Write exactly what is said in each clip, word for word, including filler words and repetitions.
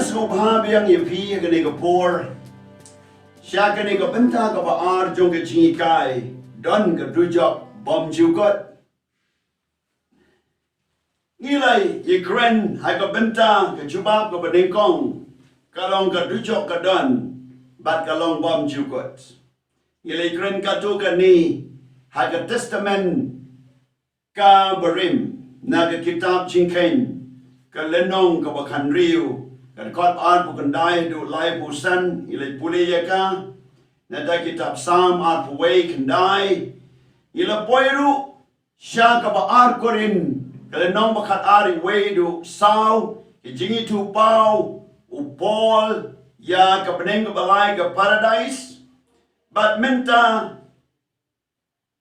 Sngewbha biang ïa phi ha kane ka por sha kane ka bynta kaba ar jong ka jinghikai, don ka dujok bymjukut. Ngi la ïakren ha ka bynta ka jubab kaba nyngkong, ka long ka dujok ka don bad ka long bymjukut. Ngi la ïakren katto katne ha ka Testament kaba Rim, na ka kitab Jingkheiñ, ka lynnong kaba khathynriew, ka dkhot arphew khyndai haduh laiphew san. Ngi la pule ïa ka na ka kitab Salm arphew wei khyndai. Ngi la poi ruh sha kaba ar Korinth, ka lynnong ba khatar, wei haduh saw, ka jingithuhpaw u Paul ïa ka bneng kaba lai, ka paradise. Bad mynta,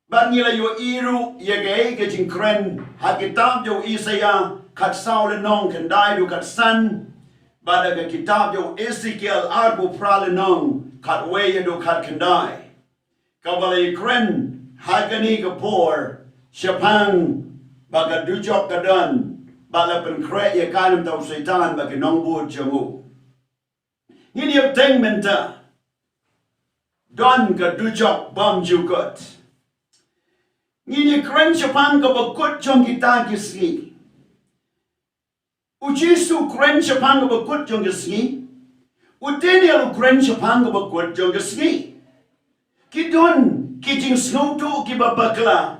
bad ngi la ïohi ruh ïa kaei ka jingkren ha kitab jong u Isaïah khatsaw lynnong khyndai haduh khatsan, bad ha ka kitab jong u Esekiel arphew phra lynnong khatwei haduh khatkhyndai, kaba la ïakren ha kane ka por shaphang ba ka dujok ka don, bad la pynkhreh ïa ka na ka bynta u Soitan bad ki nongbud jong u. Ngin ïa bteng mynta, don ka dujok bymjukut. Ngin ïa kren shaphang kaba kut jong kita ki sngi. U Jisu u kren shaphang kaba kut jong ki sngi. U Daniel u kren shaphang kaba kut jong ki sngi. Ki don ki jingsngewthuh kiba bakla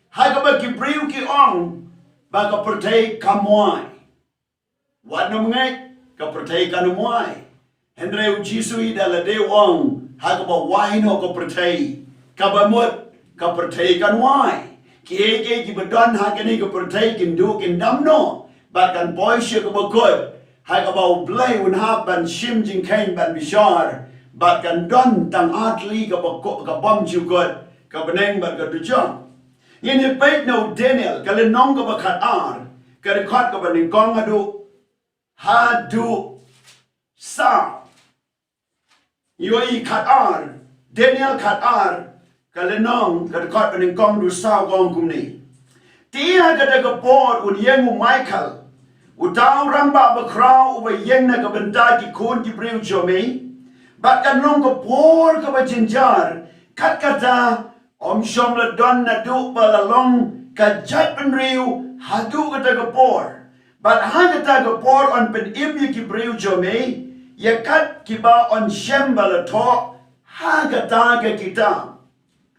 ha kaba ki briew ki ong ba ka pyrthei kam wai. Wat nym ngeit, ka pyrthei kan ym wai. Hynrei u Jisu hi da lade u ong ha kaba wai noh ka pyrthei, kaba mut ka pyrthei kan wai. Kiei kiei kiba don ha kane ka pyrthei kin duh kin dam noh, bad kan poi sha kaba kut ha kaba U Blei un hap ban shim jingkheiñ ban bishar, bad kan don tang ar tylli kaba ku-, ka bymjukut, ka bneng bad ka dujok. Ngin ïa peit na u Daniel ka lynnong kaba khatar, ka dkhot kaba nyngkong haduh haduh saw. Ïohi khatar, Daniel khatar, ka lynnong, ka dkhot ba nyngkong haduh saw, ka ong kumne: Te ha kata ka por un ïeng u Michael, uta u rangbah bakhraw uba ïeng na ka bynta ki khun ki briew jong me, bad kan long ka por kaba jynjar, kat kata ym shym la don naduh ba la long ka jaitbynriew haduh kata ka por. Bad ha kata ka por yn pynim ïa ki briew jong me ïa kat kiba yn shem ba la thoh ha kata ka kitab.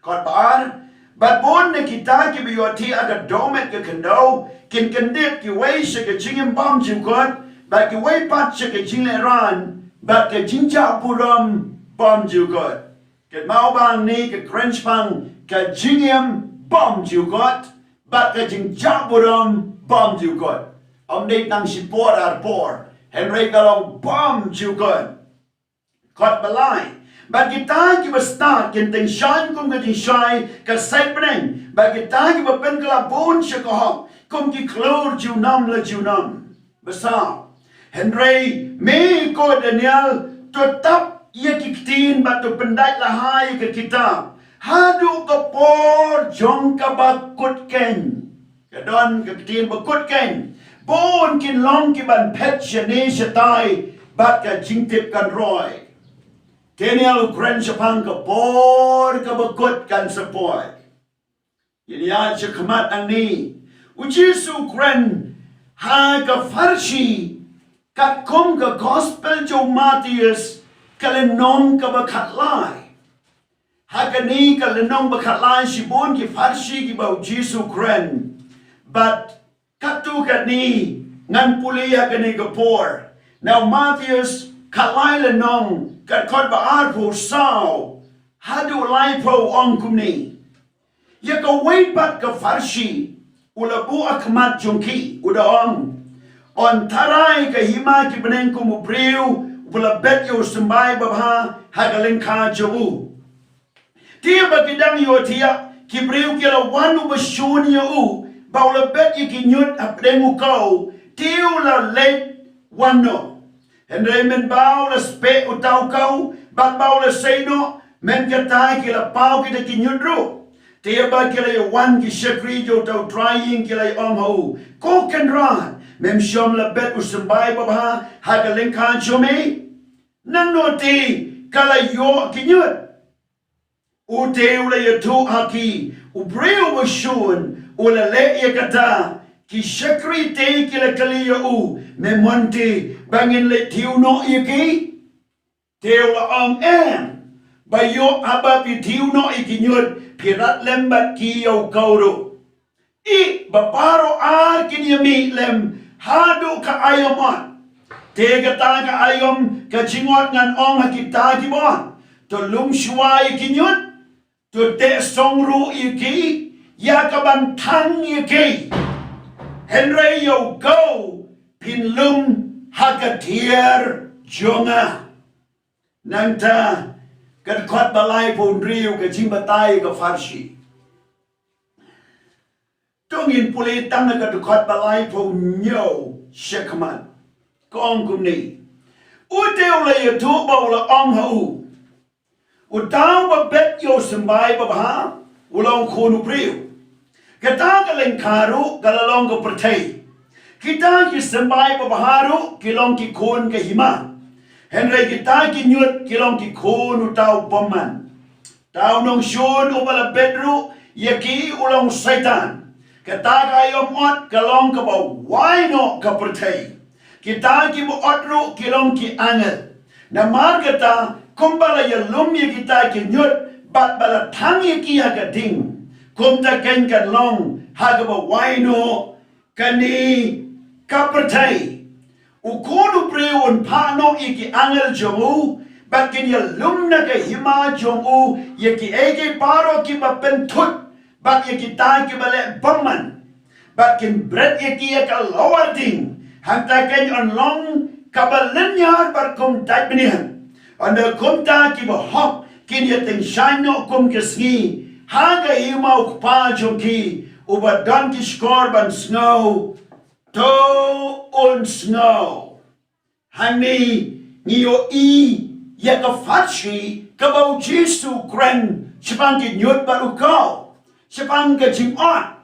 Kot ba ar: Bad bun na kita kiba ïoh thiah ha ka dohmed ka khyndew kin kyndit, kiwei sha ka jingim bymjukut, bad kiwei pat sha ka jinglehrain bad ka jingjahburom bymjukut. Kynmaw ba hangne ka kren shaphang ka jingim bymjukut bad ka jingjahburom bymjukut. Ym dei tang shipor ar por, hynrei ka long bymjukut. Kot ba lai: Bad kita kiba stad kin tyngshaiñ kum ka jingshai ka sait bneng, bad kita kiba pynkylla bun sha ka hok kum ki khlur junom la junom. Ba saw: Hynrei me, ko Daniel, to tap ïa ki ktien bad to pyndait lahai ïa ka kitab haduh ka por jong kaba kut keiñ. Ka don ka ktien ba kut keiñ. Bun kin long kiban phet shane shatai, bad ka jingtip kan roi. Daniel u kren shaphang ka por kaba kut kan sa poi. Ngin ïaid sha khmat nangne. U Jisu u kren ha ka pharshi, katkum ka gospel jong u Mathaios, ka lynnong kaba khatlai. Ha kane ka lynnong ba khatlai shibun ki pharshi kiba u Jisu u kren. Bad katto katne ngan pule ïa kane ka por. Na u Mathaios khatlai lynnong, ka dkhot ba arphew saw haduh laiphew, ong kumne: Ïa kawei pat ka pharshi u la buh ha khmat jong ki, u da ong: Yn tharai ka hima ki bneng kum u briew uba la bet ïa u symbai babha ha ka lyngkha jong u. Te ba ki dang ïohthiah, ki briew ki la wan uba shun ïa u ba u la bet ïa ki ñiut hapdeng u kaw, te u la leit wan noh. Hynrei mynba u la speh uta u kaw bad ba u la sei noh, mynta ki la paw kita ki ñiut ruh. Te ba ki la ïa wan, ki shakri jong uta u trai ïing ki la ïa ong ha u: Ko Kynrad, Mem shym la bet u symbai babha ha ka lyngkha jong me? Nangno te ka la ïoh ki ñiut? U te u la ïathuh ha ki, u briew ba shun u la leh ïa kata. Ki shakri te ki la kylli ïa u, me mon te ba ngin leit thied noh ïa ki? Te u la ong, em, ba ïoh haba phi thied noh ïa ki ñiut phi rat lem bad ki ïa u kaw ruh. Ïa ba baroh ar kin ïa mih lem haduh ka aïom ot. Te kata ka aïom ka jingmut ngan ong ha kita kiba ot, to lum shuwa ïa ki ñiut, to teh song ruh ïa ki, ïa ka ban thang ïa ki. Hynrei ïa u kaw phin lum ha ka tiar jong nga. Nangta ka dkhot ba laiphew hynriew ka jingbatai ka pharshi. To ngin pule tang na ka dkhot ba laiphew hynñiew shakhmat. Ka ong kumne. U te u la ïathuh ba u la ong ha u, uta uba bet ïa u symbai babha u long khun u briew. Kata ka lyngkha ruh ka la long ka pyrthei. Kita ki symbai babha ruh ki long ki khun ka hima. Hynrei kita ki ñiut ki long ki khun uta u bymman. Uta u nongshun uba la bet ruh ïa ki u long Soitan. Kata ka aïom ot ka long kaba wai noh ka pyrthei. Kita kiba ot ruh ki long ki angel. Namar kata, kumba la ïalum ïa kita ki ñiut bad ba la thang ïa ki ha ka ding, kumta kein kan long ha kaba wai noh kane ka pyrthei. U Khun u briew un phah noh ïa ki angel jong u, bad kin ïalum na ka hima jong u ïa kiei kiei baroh kiba pynthut bad ïa kita kiba leh bymman, bad kin bret ïa ki ïa ka lawar ding. Hangta kein yn long kaba lynñiar bad kum dait bniat. Ynda kumta kiba hok kin ïa tyngshaiñ noh kum ka sngi ha ka hima u Kpa jong ki uba don ki shkor ban sngew, to un sngew. Hangne ngi ïohi ïa ka pharshi kaba u Jisu u kren shaphang ki ñiut bad u kaw, shaphang ka jingod,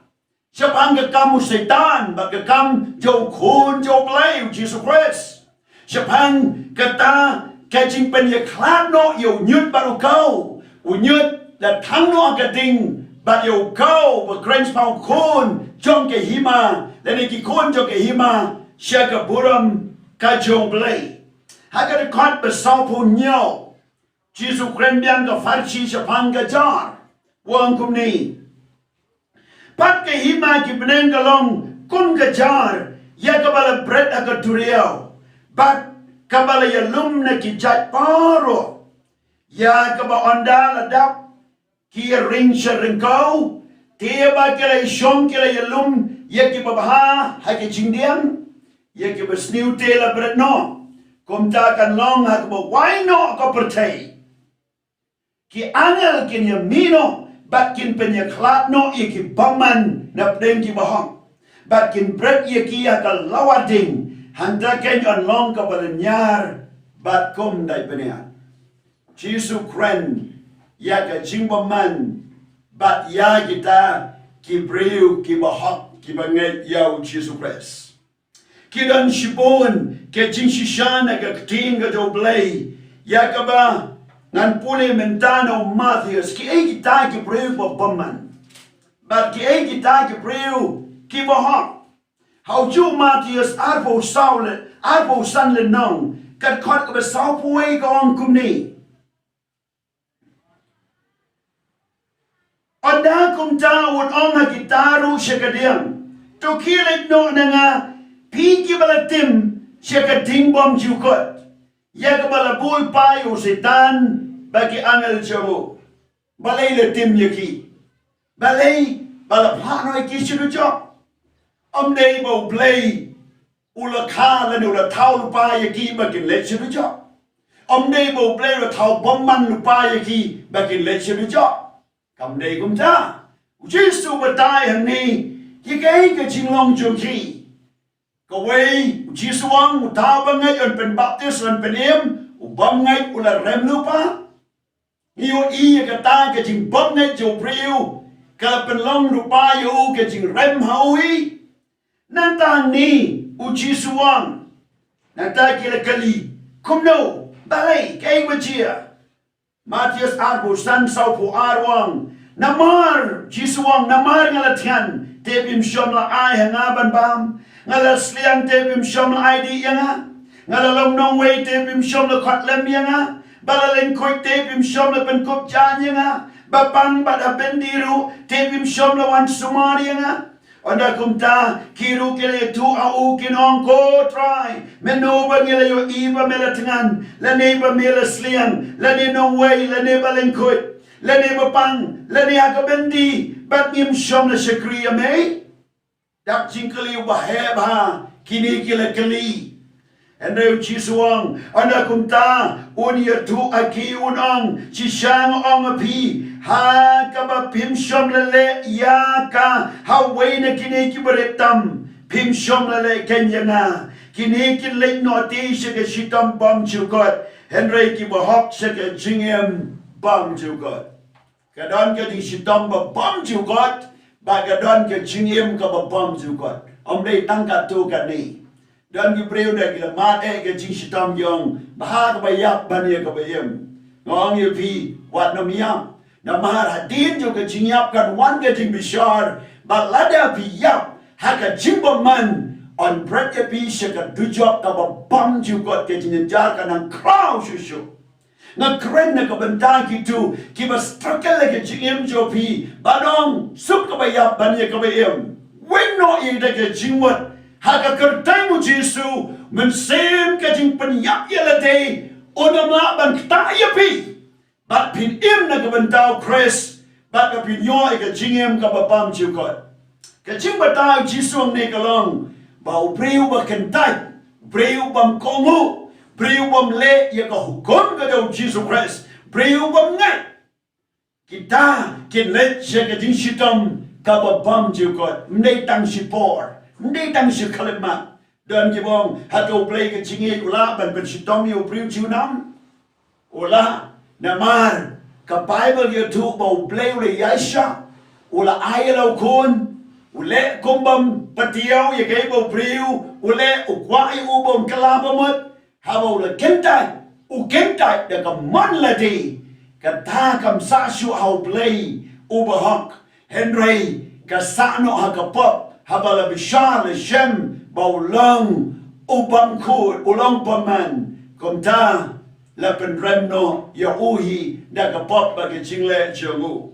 shaphang ka kam u Soitan bad ka kam jong u Khun jong u Blei u Jisu Khrist. Shaphang kata ka jingpynïakhlad noh ïa u ñiut bad u kaw. U ñiut la thang noh ha ka ding bad ïa u kaw ba kren shaphang u khun jong ka hima lane ki khun jong ka hima sha ka burom ka jong u Blei. Ha ka dkhot ba sawphew hynñiew, Jisu u kren biang ka pharshi shaphang ka jar. U ong kumne. Pat ka hima ki bneng ka long kum ka jar ïa kaba la bret ha ka duriaw bad kaba la ïalum na ki jait baroh, ïa kaba ynda la dap ki ïaring sha ryngkew, te ba ki la ïashong ki la ïalum ïa kiba bha ha ki jingdiang, ïa kiba sniew te la bret noh. Kumta kan long ha kaba wai noh ka pyrthei. Ki angel kin ïa mih noh bad kin pynïakhlad noh ïa ki bymman na pdeng kiba hok, bad kin bret ïa ki ha ka lawar ding. Hangta kein yn long kaba lynñiar bad kum dait bniat. Jisu u kren ïa ka jingbymman bad ïa kita ki briew kiba hok kiba ngeit ïa u Jisu Khrist. Ki don shibun ki jingshisha na ka ktien ka jong u Blei ïa kaba ngan pule mynta na u Mathaios, kiei kita ki briew ba bymman bad kiei kita ki briew kiba hok. Ha u Mathaios arphew saw le, arphew san lynnong, ka dkhot kaba sawphew wei ka ong kumne. Ynda kumta un ong ha kita ruh sha ka diang, to khie leit noh na nga, phi kiba la tim sha ka ding bymjukut, ïa kaba la bud lypa ïa u Soitan bad ki angel jong u. Balei la tim ïa ki? Balei ba la phah noh ïa ki sha dujok? Ym dei ba u Blei u la kha lane u la thaw lypa ïa ki ba kin leit sha dujok? Ym dei ba u Blei u la thaw bymman lypa ïa ki ba kin leit sha dujok? Kam dei kumta. U Jisu u batai hangne ïa kaei ka jinglong jong ki. Kawei, u Jisu u ong, uta uba ngeit yn pynbaptis, yn pynim, u bym ngeit u la rem lypa. Ngi ïohi ïa kata ka jingbym ngeit jong u briew ka la pynlong lypa ïa u ka jingrem ha u hi. Nangta hangne U Jisu u ong, nangta ki la kylli, kumno, balei, kaei ba jia? Mathaios arphew san, sawphew ar u ong, namar, Jisu u ong, namar nga la thngan, te phim shym la ai ha nga ban bam, nga la sliang, te phim shym la ai dih ïa nga, nga la long nongwei, te phim shym la khot lem ïa nga, ba la lyngkhuit, te phim shym la pynkup jaiñ ïa nga, ba pang bad ha byndi ruh, te phim shym la wan sumar ïa nga. Ynda kumta, ki ruh ki la ïathuh ha u, kin ong, ko Trai, mynno ba ngi la ïohi ba me la thngan, lane ba me la sliang, lane nongwei, lane ba lyngkhuit, lane ba pang, lane ha ka byndi, bad ngim shym la shakri ïa me? Dak jingkylli uba heh bha kine ki la kylli. Hynrei u Jisu u ong, ynda kumta, un ïathuh ha ki, un ong, shisha nga ong ha phi, ha kaba phim shym la leh ïa ka ha uwei na kine ki barit tam, phim shym la leh keiñ ïa nga. Kine kin leit noh te sha ka shitom bymjukut, hynrei ki bahok sha ka jingim bymjukut. Ka don ka jingshitom ba bymjukut, bad ka don ka jingim kaba bymjukut. Ym dei tang katto katne. Don ki briew da ki la mad eh ka jingshitom, ki ong, bha kaba ïap ban ïa kaba im. Nga ong ïa phi, wat nym ïap. Namar hadien jong ka jingïap kan wan ka jingbishar, bad lada phi ïap ha ka jingbymman, yn bret ïa phi sha ka dujok kaba bymjukut, ka jingjynjar kan nang khraw shuh shuh. Nga kren na ka bynta kito kiba struggle ha ka jingim jong phi, ba dang suk kaba ïap ban ïa kaba im. Weng noh ïa ka jingmut ha ka kyrteng u Jisu, mynsiem ka jingpynïap ïa lade un ym lah ban ktah ïa phi. Bad phin im na ka bynta u Khrist, bad ba phin ïoh ïa ka jingim kaba bymjukut. Ka jingbatai u Jisu hangne ka long ba u briew ba kyntait, u briew bym kohnguh, u briew bym leh ïa ka hukum ka jong u Jisu Khrist, u briew bym ngeit, kita kin leit sha ka jingshitom kaba bymjukut. Ym dei tang shipor, ym dei tang shi khyllipmat. Don kiba ong, hato U Blei ka jingngeit u lah ban pynshitom ïa u briew Judah? U lah, namar ka Baibl ka ïathuh ba U Blei u la ïaishah, u la ai ïa la u khun, u leh kum bym patiaw ïa kaei ba u briew u leh, u kwah ïa u ba un kylla ba mut. Haba u la kyntait, u kyntait da ka mon lade, kata kam sah shuh ha U Blei uba hok. Hynrei ka sah noh ha ka pop, haba la bishar la shem ba u long u bymkhuid, u long bymman. Kumta la pynrem noh ïa u hi da ka pop bad ka jingleh jong u.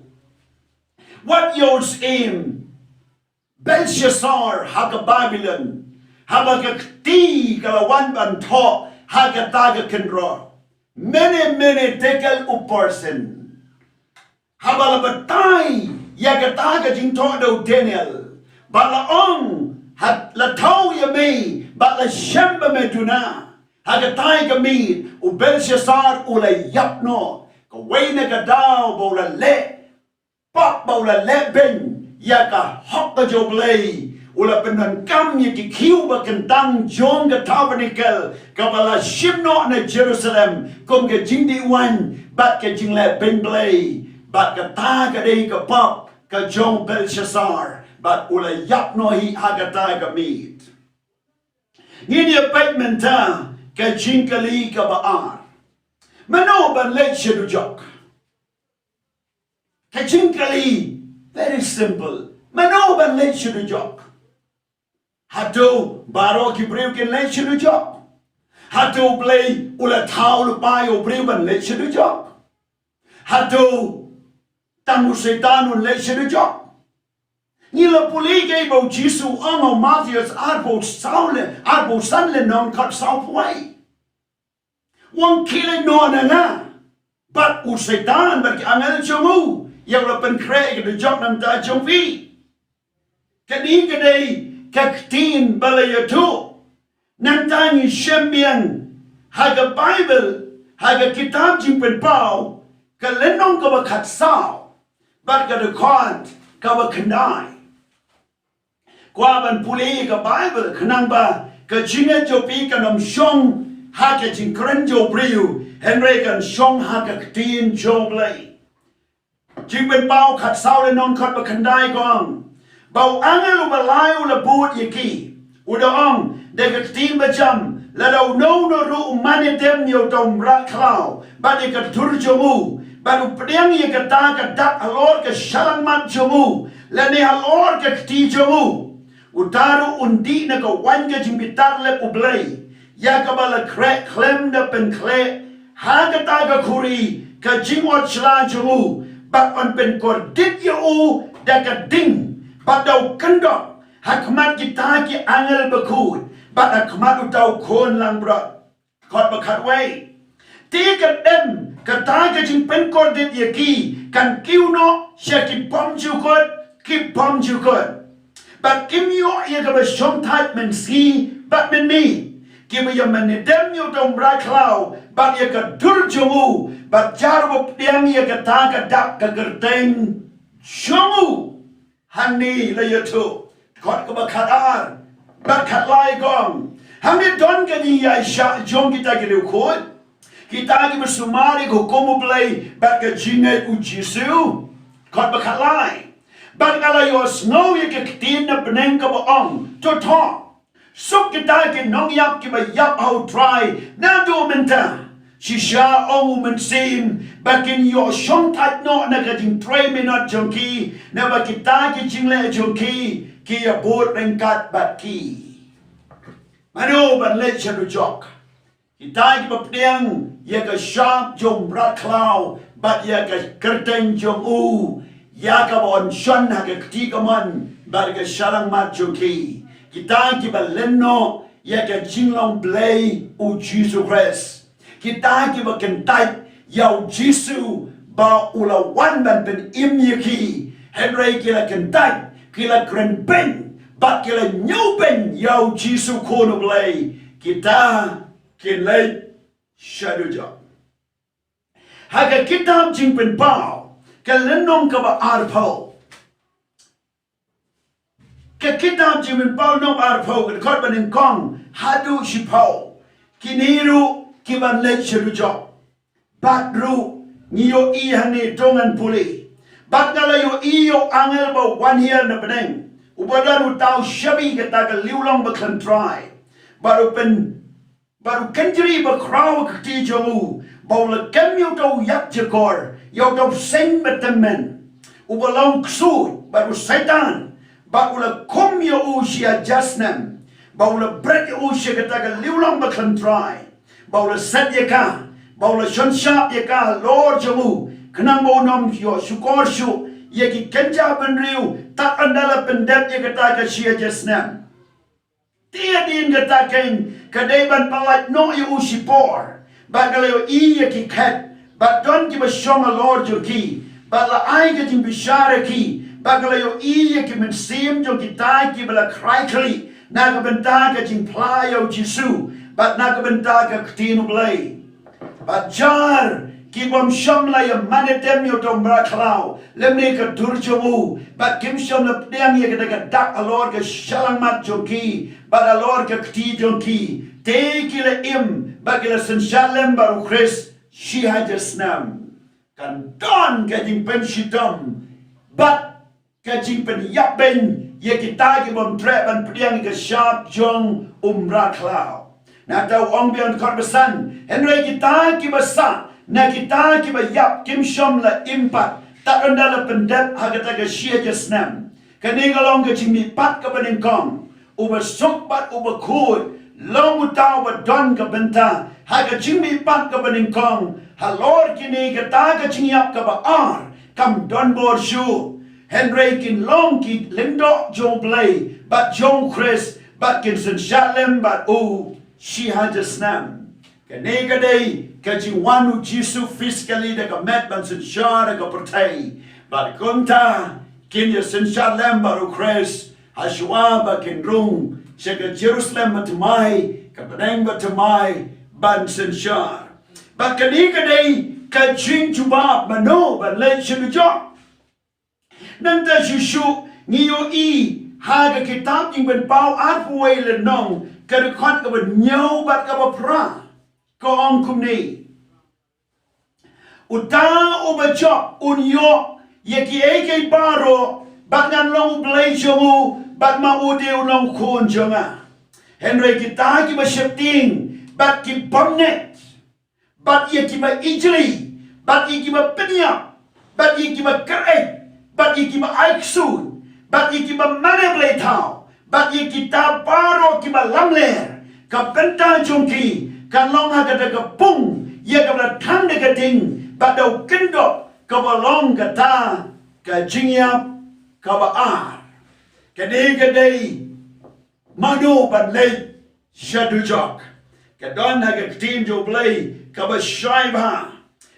Wat ïa u syiem Belshassar ha ka Babilon, haba ka kti ka la wan ban thoh ha kata ka kynroh. Mene, mene, tekel, upharsin. Haba la batai ïa kata ka jingthoh da u Daniel, bad la ong, ha, la thaw ïa me, bad la shem ba me duna ha kata ka miet, u Belshassar u la ïap noh. Kawei na ka daw ba u la leh pop, ba u la leh beiñ ïa ka hok ka jong U Blei, u la pyndonkam ïa ki khiew ba kyntang jong ka tabernacle kaba la shim noh na Jerusalem kum ka jingdih waiñ bad ka jingleh beiñ Blei. Bad kata ka dei ka pop ka jong u Belshassar, bad u la ïap noh hi ha kata ka miet. Ngin ïa peit mynta ka jingkylli kaba ar. Mano ban leit sha dujok? Ka jingkylli, very simple. Mano ban leit sha dujok? Hato baroh ki briew kin leit sha dujok? Hato U Blei u la thaw lypa ïa u briew ban leit sha dujok? Hato tang u Soitan un leit sha dujok? Ngi la pule kaei ba u Jisu u ong ha u Mathaios arphew saw le, arphew san lynnong khat sawphew wei. U ong khie leit noh na nga bad u Soitan bad ki angel jong u, ïa u la pynkhreh ïa ka dujok na ka bynta jong phi. Kane ka dei ka ktien ba la ïathuh. Nangta ngi shem biang ha ka Baibl, ha ka kitab Jingpynpaw, ka lynnong kaba khatsaw bad ka dkhot kaba khyndai. Kwah ban pule ïa ka Baibl khnang ba ka jingngeit jong phi kan ym shong ha ka jingkren jong u briew, hynrei kan shong ha ka ktien jong U Blei. Jingpynpaw khatsaw lynnong khat ba khyndai ka ong, ba u angel uba lai u la bud ïa ki, u da ong, Da ka ktien bajam, lada uno uno ruh u mane dem ïa uta u mrad khlaw bad ïa ka dur jong u, bad u pdiang ïa kata ka dak halor ka shyllangmat jong u lane halor ka kti jong u, uta ruh un dih na ka waiñ ka jingbitar lep U Blei, ïa kaba la khreh khlem da pynkhleh ha kata ka khuri ka jingot shla jong u, bad yn pynkordit ïa u da ka ding bad da u kyndok ha khmat kita ki angel bakhuid bad ha khmat uta u khun langbrot. Kot ba khatwei. Te ka dem kata ka jingpynkordit ïa ki kan kiew noh sha ki bymjukut, ki bymjukut. Bad kim ïoh ïa kaba shongthait mynsngi bad mynmiet. Kiba ïa mane dem ïa uta u mrad khlaw bad ïa ka dur jong u bad jar ba pdiang ïa kata ka dak ka kyrteng jong u. Hangne la ïathuh. Kot kaba khatar bad khatlai kong. Hangne don ka jingïaishah jong kita ki riewkhuid, kita kiba sumar ïa ka hukum U Blei bad ka jingngeit U Jisu. Kot ba khatlai. Bad nga la ïohsngew ïa ka ktien na bneng kaba ong, to thoh. Suk kita ki nongïap kiba ïap ha U Trai naduh mynta. Shisha, ong U Mynsiem, ba kin ïoh shongthait noh na ka jingtrei minot jong ki, naba kita ki jingleh jong ki ki ïa bud ryngkat bad ki. Mano ban leit sha dujok? Kita kiba pdiang ïa ka shap jong u mrad khlaw bad ïa ka kyrteng jong u, ïa kaba yn shon ha ka kti kamon bad ka shyllangmat jong ki. Kita kiba len noh ïa ka jinglong Blei U Jisu Khrist. Kita kiba kyntait ïa U Jisu ba u la wan ban pynim ïa ki. Hynrei ki la kyntait, ki la kren beiñ bad ki la ñiew beiñ ïa U Jisu Khun U Blei. Kita kin leit sha dujok. Ha ka kitab Jingpynpaw, ka lynnong kaba arphew. Ka kitab Jingpynpaw lynnong arphew, ka dkhot banyngkong haduh shiphew. Kine ruh ki ban leit sha dujok. Bad ruh ngi ïohi hangne, to ngan pule. Bad nga la ïohi ïa u angel ba wan hiar na bneng, uba don uta u shabi kata ka liwlong ba khlem trai. Bad u pyn Bad u kynjri ba khraw ha ka kti jong u, ba u la kem ïa uta u ïakjakor, ïa uta u bseiñ ba tymmen, uba long ksuid, bad u Soitan, bad u la khum ïa u shi hajar snem, ba u la bret ïa u sha kata ka liwlong ba khlem trai, ba u la set ïa ka, ba u la shon shap ïa ka halor jong u, khnang ba un ym ïoh shukor shuh ïa ki kynja bynriew tad ynda la pyndep ïa kata ka shi hajar snem. Te hadien kata keiñ ka dei ban pyllait noh ïa u shipor. Bad nga la ïohi ïa ki khet, bad don kiba shong halor jong ki, bad la ai ka jingbishar ïa ki. Bad nga la ïohi ïa ki mynsiem jong kita kiba la khrai khlieh na ka bynta ka jingphla ïa U Jisu bad na ka bynta ka ktien U Blei. Bad jar ki bym shym la ïa mane tem ïa uta u mrad khlaw lymne ka dur jong u, bad kim shym la pdiang ïa kata ka dak halor ka shyllangmat jong ki bad halor ka kti jong ki, te ki la im bad ki la synshar lem bad U Khrist shi hajar snem. Kan don ka jingpynshitom bad ka jingpynïap beiñ ïa kita ki bym treh ban pdiang ïa ka shap jong u mrad khlaw. Nangta u ong biang, dkhot ba san, hynrei kita kiba sah na kita kiba ïap kim shym la im pat tad ynda la pyndep ha kata ka shi hajar snem. Kane ka long ka jingmihpat kaba nyngkong. Uba suk bad uba khuid long uta uba don ka bynta ha ka jingmihpat kaba nyngkong. Halor kine, kata ka jingïap kaba ar kam don bor shuh, hynrei kin long ki lyngdoh jong U Blei bad jong U Khrist, bad kin synshar lem bad u shi hajar snem. Kane ka dei ka jingwan U Jisu physically da ka met ban synshar ha ka pyrthei. Bad kumta kin ïa synshar lem bad U Khrist hashuwa ba kin rung sha ka Jerusalem bathymmai, ka bneng bathymmai ban synshar. Bad kane ka dei ka jingjubab mano ban leit sha dujok. Nangta shuh shuh ngi ïohi ha ka kitab Jingpynpaw arphew wei lynnong, ka dkhot kaba hynñiew bad kaba phra, ka ong kumne: Uta uba jop un ïoh ïa kiei kiei baroh, bad ngan long U Blei jong u, bad ma u dei u nongkhun jong nga. Hynrei kita kiba sheptieng bad ki bymngeit, bad ïa kiba ijli, bad ïa kiba pynïap, bad ïa kiba kyrhai, bad ïa kiba ai ksuid, bad ïa kiba mane blei thaw, bad ïa kita baroh kiba lamler, ka bynta jong ki kan long ha kata ka pung ïa kaba la thang da ka ding, bad da u kyndok kaba long kata ka jingïap kaba ar. Ka dei ka dei mano ban leit sha dujok? Ka don ha ka ktien jong U Blei kaba shai bha.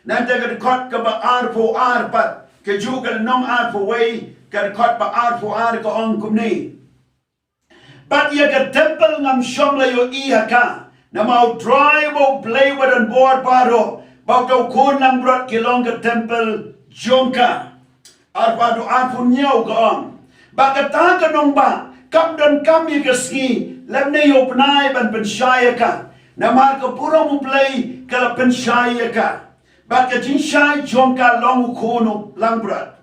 Nangta ka dkhot kaba arphew ar pat, kajuh ka lynnong arphew wei, ka dkhot ba arphew ar ka ong kumne: Bad ïa ka templ ngam shym la ïohi ha ka, namar U Trai uba U Blei uba don bor baroh, bad uta u khun langbrot ki long ka templ jong ka. Arphew ar, arphew hynñiew ka ong: Bad kata ka nongbah kam donkam ïa ka sngi lymne ïa u bnai ban pynshai ïa ka, namar ka burom U Blei ka la pynshai ïa ka, bad ka jingshai jong ka long u khun langbrot.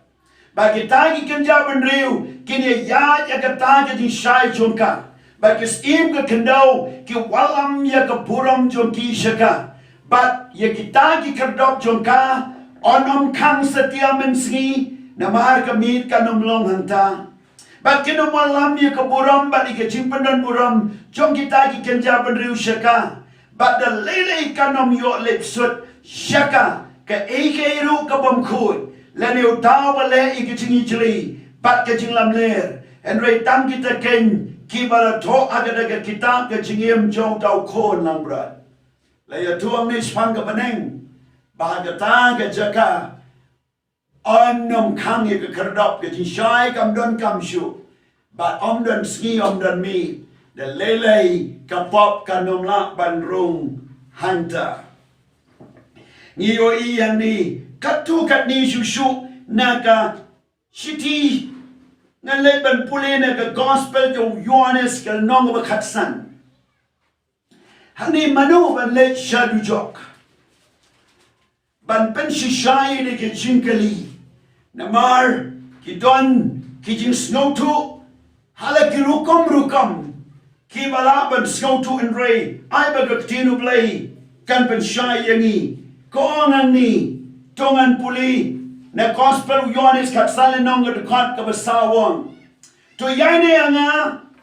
Bad kita ki kynja bynriew kin ïaid ïa kata ka jingshai jong ka, bad ki syiem ka khyndew ki wallam ïa ka burom jong ki sha ka. Bad ïa kita ki khyrdop jong ka yn ym khang satia mynsngi, namar ka miet kan ym long hangta. Bad kin ym wallam ïa ka burom bad ïa ka jingpyndonburom jong kita ki kynja bynriew sha ka, bad da lei lei kan ym ïoh leit sut sha ka kaei kaei ruh ka bym khuid, lane uta uba leh ïa ka jingijli bad ka jinglamler, hynrei tang kita keiñ kiba la thoh ha kata ka kitab ka jingim jong uta u khun langbrot. La ïathuh hangne shaphang ka bneng ba ha kata ka jaka yn ym khang ïa ka khyrdop, ka jingshai kam donkam shuh, bad ym don sngi ym don miet, da lei lei ka pop kan ym lah ban rung hangta. Ngi ïohi hangne katto katne shuh shuh na ka shithi, ngan leit ban pule na ka gospel jong u Ïohannes ka lynnong kaba khatsan. Hangne mano ban leit sha dujok? Ban pynshisha ïa kane ka jingkylli. Namar ki don ki jingsngewthuh ha la ki rukom rukom kiba lah ban sngewthuh, hynrei ai ba ka ktien U Blei kan pynshai ïa ngi. Ka ong hangne, to ngan pule na gospel u Ïohannes khatsan lynnong ka dkhot kaba saw, ong: To ïaineh ha nga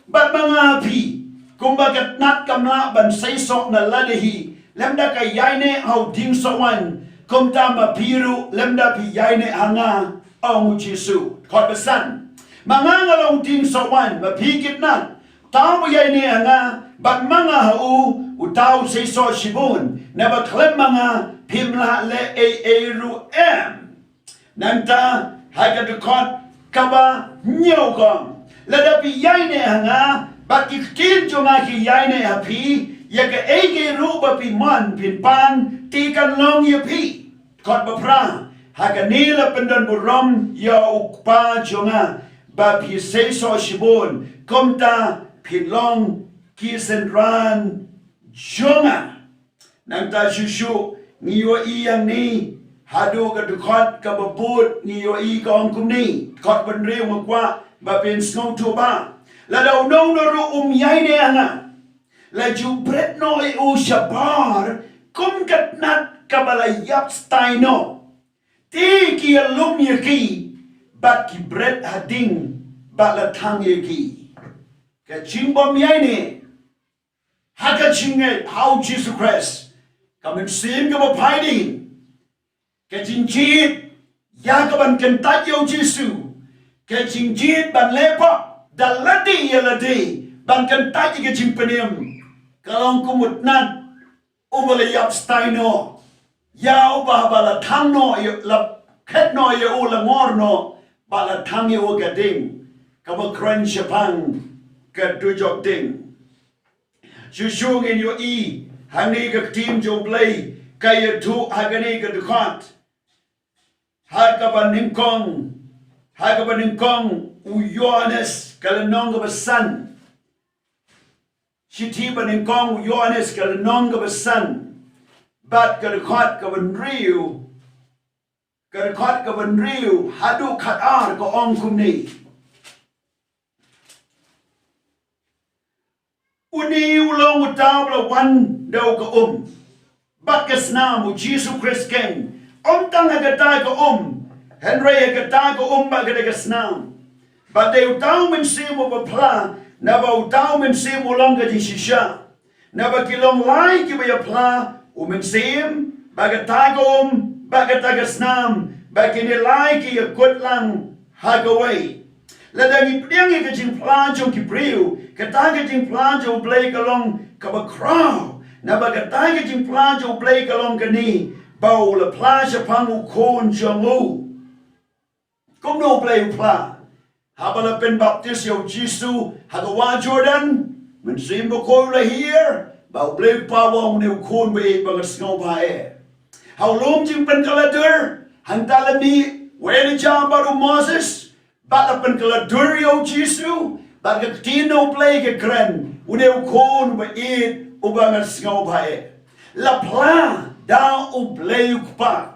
bad ma nga ha phi, kumba ka tnat kam lah ban seisoh na lade hi lymda ka ïaineh ha u dieng sohwaiñ, kumta ma phi ruh lymda phi ïaineh ha nga, ong u Jisu. Dkhot ba san: Ma nga nga long u dieng sohwaiñ, ma phi ki tnat. Uta uba ïaineh ha nga bad ma nga ha u, uta u seisoh shibun, naba khlem ma nga phim lah leh ei ei ruh em. Nangta ha ka dkhot kaba hynñiew ka ong: Lada phi ïaineh ha nga bad ki ktien jong nga ki ïaineh ha phi, ïa kaei kaei ruh ba phi mon phin pan, te kan long ïa phi. Dkhot ba phra: Ha kane la pyndonburom ïa u Kpa jong nga, ba phi seisoh shibun, kumta phin long ki synran jong nga. Nangta shuh shuh ngi ïohi hangne, haduh ka dkhot kaba bud ngi ïohi ka ong kumne. Dkhot ba hynriew, nga kwah ba phin sngewthuh ba lada uno uno ruh um ïaineh ha nga, la ju bret noh ïa u shabar kum ka tnat kaba la ïap stai noh. Te ki ïalum ïa ki bad ki bret ha ding bad la thang ïa ki. Ka jingbym ïaineh ha ka jingngeit ha u Jisu Khrist, ka mynsiem kaba phai dien, ka jingjied ïa ka ban kyntait ïa u Jisu, ka jingjied ban leh pop da lade ïa lade ban kyntait ïa ka jingpynim, ka long kum u tnat uba la ïap stai noh, ïa uba haba la thang noh ïa, la khet noh ïa u, la ngor noh, ba la thang ïa u ha ka ding kaba kren shaphang ka dujok ding. Shuh shuh ngin ïohi hangne ka ktien jong U Blei ka ïathuh ha kane ka dkhot, ha kaba nyngkong, ha kaba nyngkong u Ïohannes ka lynnong kaba san. Shithi ba nyngkong u Ïohannes ka lynnong kaba san bad ka dkhot kaba hynriew, ka dkhot kaba hynriew haduh khatar ka ong kumne: Une u long uta u la wan da u ka um bad ka snam, u Jisu Khrist keiñ. Ym tang ha kata ka um, hynrei ha kata ka um bad kata ka snam. Bad dei uta u mynsiem uba phla, naba uta u mynsiem u long ka jingshisha. Naba ki long lai kiba ïaphla, u mynsiem, bad kata ka um, bad kata ka snam, bad kine lai ki ïakut lang ha kawei. Lada ngi pdiang ïa ka jingphla jong ki briew, kata ka jingphla jong U Blei ka long kaba khraw. Naba kata ka jingphla jong U Blei ka long kane, ba u la phla shaphang u Khun jong u. Kumno U Blei u phla? Haba la pynbaptis ïa u Jisu ha ka wah Jordan, Mynsiem Bakhuid u la hiar, ba U Blei u Kpa u ong, une u Khun ba ïeit ba nga sngew bha ïa. Ha u lum jingpynkylla dur, hangta la mih u Elijah bad u Moses, bad la pynkylla dur ïa u Jisu, bad ka ktien U Blei ka kren, une u Khun ba ïeit uba nga sngew bha ïa. La phla da U Blei u Kpa.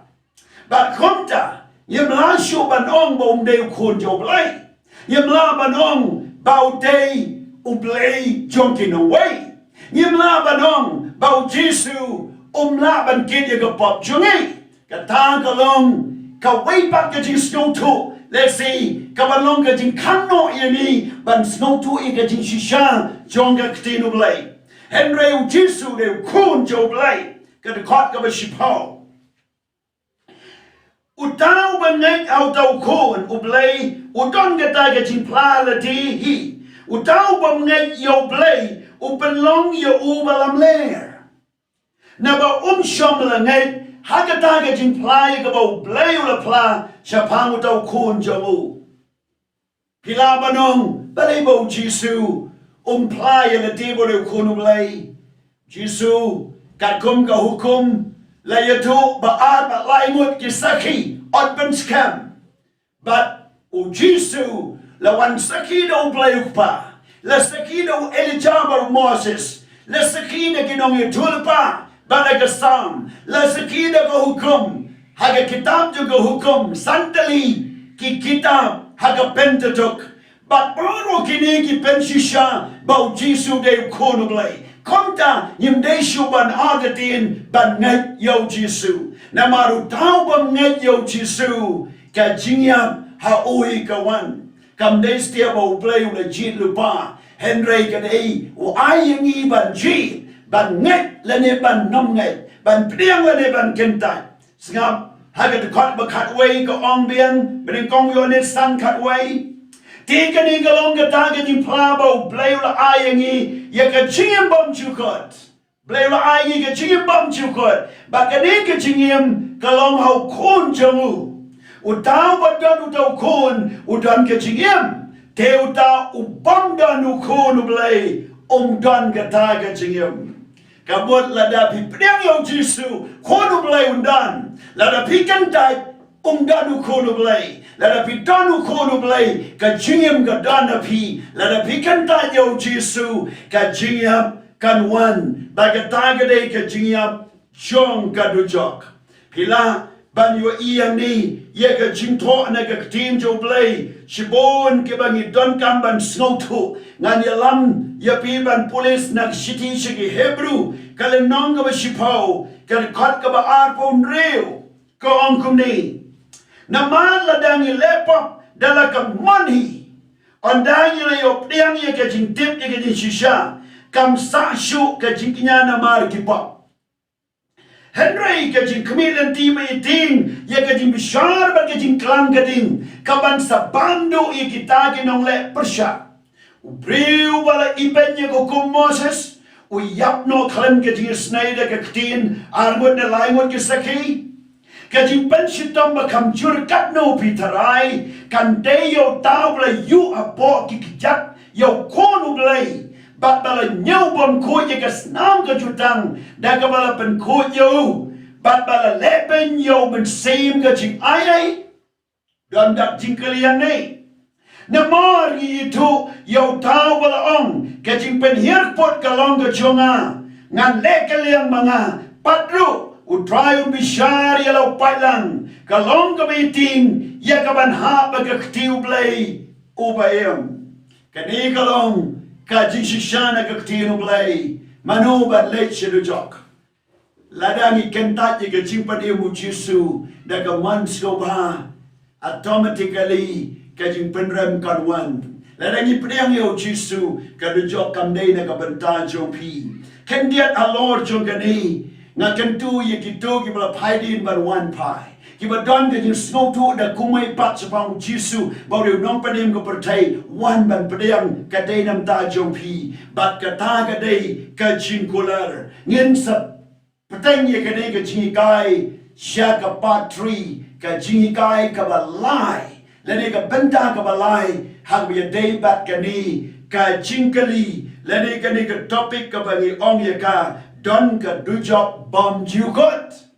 Bad kumta, ngim lah shuh ban ong ba um dei u Khun jong U Blei. Ngim lah ban ong ba u dei U Blei jong ki nongwei. Ngim lah ban ong ba u Jisu um lah ban kit ïa ka pop jong ngi. Kata ka long kawei pat ka jingsngewthuh, lehse kaba long ka jingkhang noh ïa ngi ban sngewthuh ïa ka jingshisha jong ka ktien U Blei. Hynrei u Jisu u dei u Khun jong U Blei, ka dkhot kaba shiphew. Uta uba ngeit ha uta u Khun U Blei u don kata ka jingphla lade hi. Uta uba ngeit ïa U Blei u pynlong ïa u ba lamler. Naba um shym la ngeit ha kata ka jingphla ïa kaba U Blei u la phla shaphang uta u Khun jong u. Phi lah ban ong balei ba u Jisu um phla ïa lade ba u dei u Khun U Blei? Jisu, katkum ka hukum, la ïathuh ba ar bad lai ngut ki sakhi, ot ban skhem. Bad u Jisu la wan sakhi da U Blei u Kpa, la sakhi da u Elijah bad u Moses, la sakhi da ki nongïathuhlypa bad da ka Salm, la sakhi da ka hukum ha ka kitab jong ka hukum, san tylli ki kitab ha ka Pentateuch. Bad baroh kine ki pynshisha ba u Jisu u dei u Khun U Blei. Kumta ngim dei shuh ban artatien ban ngeit ïa u Jisu. Namar uta uba ngeit ïa u Jisu, ka jingïap ha u hi ka wan. Kam dei satia ba U Blei u la jied lypa, hynrei ka dei u ai ïa ngi ban jied, ban ngeit lane ban nym ngeit, ban pdiang lane ban kyntait. Sngap, ha ka dkhot ba khatwei ka ong biang, ba nyngkong Ïoannis san khatwei. Te kane ka long kata ka jingphla ba U Blei u la ai ïa ngi ïa ka jingim bymjukut. Blei u la ai ngi ka jingim bymjukut. Bad kane ka jingim ka long ha u Khun jong u. Uta uba don uta u Khun, u don ka jingim. Te uta u bym don u Khun U Blei, um don kata ka jingim. Ka mut lada phi pdiang ïa u Jisu, Khun U Blei un don. Lada phi kyntait, um don u Khun U Blei. Lada phi don u Khun U Blei, ka jingim ka don ha phi. Lada phi kyntait ïa u Jisu, ka jingïap kan wan. Bad kata ka dei ka jingïap jong ka dujok. Phi lah ban ïohi hangne ïa ka jingthoh na ka ktien jong U Blei. Shibun kiba ngi donkam ban sngewthuh. Ngan ïalam ïa phi ban pule na ka shithi sha ki Hebru, ka lynnong kaba shiphew, ka dkhot kaba arphew hynriew. Ka ong kumne: Namar lada ngi leh pop da la ka mon hi, ynda ngi la ïoh pdiang ïa ka jingtip ïa ka jingshisha, kam sah shuh ka jingkñia namar ki pop. Hynrei ka jingkhmih lynti ba ïeit ïa ka jingbishar bad ka jingklang ka ding, ka ban sa bam duh ïa kita ki nongleh pyrshah. U briew ba la ibeiñ ïa ka hukum Moses u ïap noh khlem ka jingisynei da ka ktien ar ngut ne lai ngut ki sakhi. Ka jingpynshitom ba kham jur katno, phi tharai, kan dei ïa uta uba la ïuh hapoh ki kjat ïa u Khun U Blei, bad ba la ñiew bymkhuid ïa ka snam ka jutang da kaba la pynkhuid ïa u, bad ba la lehbeiñ ïa u Mynsiem ka jingai ei? Don dak jingkylli hangne. Namar ngi ithuh ïa uta uba la ong, ka jingpynhiar kput ka long ka jong nga, ngan leh kylliang ma nga, pat ruh U Trai un bishar ïa la u paidlang, ka long kaba ïeit ïa ka ban hap ha ka kti U Blei uba im. Kane ka long Ka jingshisha na ka ktien U Blei, mano ban leit sha dujok. Lada ngi kyntait ïa ka jingpynim U Jisu da ka mon sngewbha, automatically ka jingpynrem kan wan. Lada ngi pdiang ïa U Jisu, ka dujok kam dei na ka bynta jong phi. Khyndiat halor jong kane, nga kyntu ïa kito kiba la phai dien ban wan phai, kiba don ka jingsngewthuh da kumne pat shaphang U Jisu ba u dei u nongpynim ka pyrthei, wan ban pdiang, ka dei na bynta jong phi. Bad kata ka dei ka jingkular. Ngin sa pteng ïa kane ka jinghikai sha ka part three, ka jinghikai kaba lai, lane ka bynta kaba lai ha kaba ïadei bad kane ka jingkylli, lane kane ka topic kaba ngi ong ïa ka, don ka dujok bymjukut.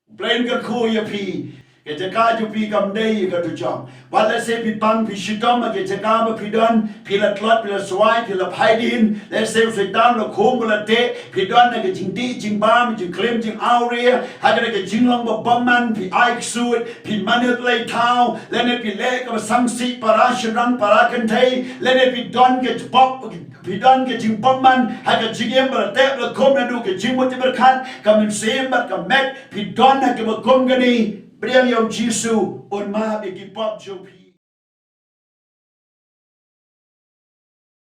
Blei un kyrkhu ïa phi. Ka jaka jong phi kam dei ka dujok. Wat lehse phi pang phi shitom ha ka jaka ba phi don, phi la tlot, phi la swai, phi la phai dien, lehse u Soitan u la khum u la teh, phi don ha ka jingdih jingbam, jingklim jingawria, ha kane ka jinglong ba bymman, phi ai ksuid, phi mane tlei thaw, lane phi leh kaba sangeh para shynrang para kynthei, lane phi don ka jingpop, phi don ka jingbymman ha ka jingim ba la teh la khum naduh ka jingmut jingpyrkhat, ka mynsiem bad ka met, phi don ha kaba kum kane, pdiang ïa U Jisu, un map ïa ki pop jong phi.